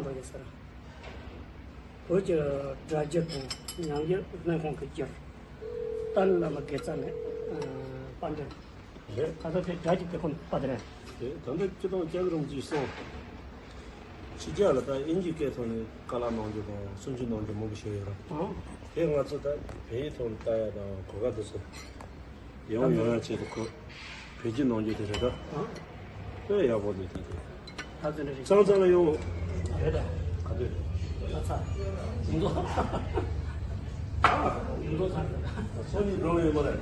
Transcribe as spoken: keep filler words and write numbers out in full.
འགྲོ་ཡོད་ཟེར། བོད་ཀྱི་སྒྲ་སྒྱུར་དང་ཉམས་ཞིབ་སྨན་ཁང་གི་སྒྱུར། ཏཱ་ལའི་བླ་མ་དགེ་རྩ་ནས་ཨ་པཎ་ཌི་ཏ། རེད། ད་ལྟ་དེ་སྒྲ་སྒྱུར་དེ་ཁོ་པ་དེ་རེད། རེད། ད་ལྟ་སྤྱི་བཏང་སྐྱབས་རོང་ཅིག་སོང་། ཕྱི་རྒྱལ་ལ་ད་དབྱིན་ཇིའི་སྐད་ཐོག་ནས་བཀའ་སློབ་གནང་རྒྱུ་དང་གསུང་ཆོས་གནང་རྒྱུ་མང་པོ་ཞིག་ཡོད་རེད། ཨང་། དེ་ང་ཚོ་ད་བོད་ཡིག་ཐོག་ནས་ལྟ་ཡ་དང་གོ་སྐབས་དེ་ཚོ་ཡོང་ཡོང་ཡ་ཆེད་དུ་ཁོ་བོད་སྒྱུར་གནང་རྒྱུ་དེ་རེད་ད། ཨང་། དཔེ་ཡག་པོ་འདུག་དེ་དེ། ད་ཚོད་འདྲ་རེད། ཚང་ཚང་ལ་ཡོང་། རེད་ད། ག་དུས། ད་ཚ། ཡིན་གོ། ཡིན་གོ་ཚ། སོ་གཉིས་འགྲོ་ཡོད་མ་རེད།